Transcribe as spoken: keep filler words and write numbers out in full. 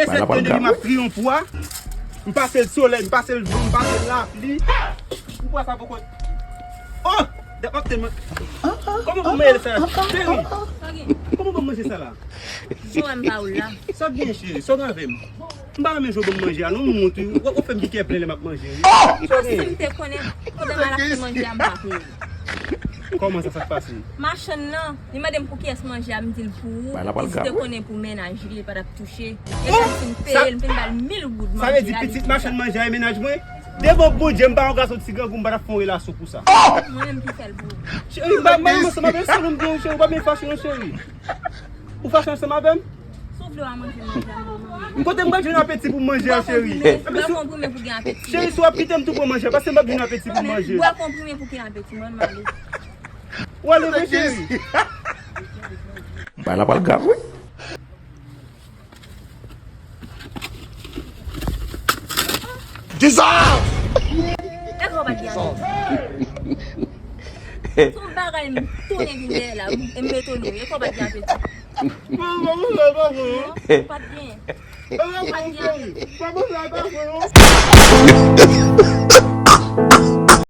E sèt tan depi m ap triye yon pwa. M pase l solèy, m pase l van, m pase l lapli. Yon pwa sa poko. Oh! Dat m ap tèlman. Kòman pou manje sa la? Cheri, kòman pou manje sa la? Jwe m pa ou la. Sa gen cheri, sa gen avè m? M pa renmen jwe ban m manje a non, m wont wi. Ou, ou fè m gen kè plen lè m ap manje wi. Sa gen? Si m te konnen, pandan m al achte manje a, m pa peye. Kòman sa, sa k pase? Machann nan, li mande m pou kiyès manje a, m di l pou ou. Li di te konnen pou mennaj li, li pa t ap touche. E sa, si m peye l, m fin ba l mil goud manje a. Sa vle di pitit machann manje a e mennaj mwen? Devan Bondye, m pa yon gason ti grangou, m pa t ap fè yon relasyon pou sa. Mwen menm ki fè l pou ou. Cheri, m pa, m pa renmen ansanm avè l, se nou m gen, cheri, ou pa byen fache non, cheri. Ou fache ansanm avè m? Si w vle w a manje manje a, manman. Kote m pral jwenn apeti pou manje a, cheri? Bwè konprimen pou gen apeti. Cheri, si w ap kite m tou pran manje a, paske m p ap jwenn apeti pou manje. Bwè konprimen pou gen apeti, mwen m ale. Ou ale vre, cheri? Bay la pral grav wi. Kisa? Èske w pa t gen apeti? Se yon bagay m tounen vin dèyè la, e m etone w. Èske w pa t gen apeti? Non, ou pa t gen. Ou pa t gen.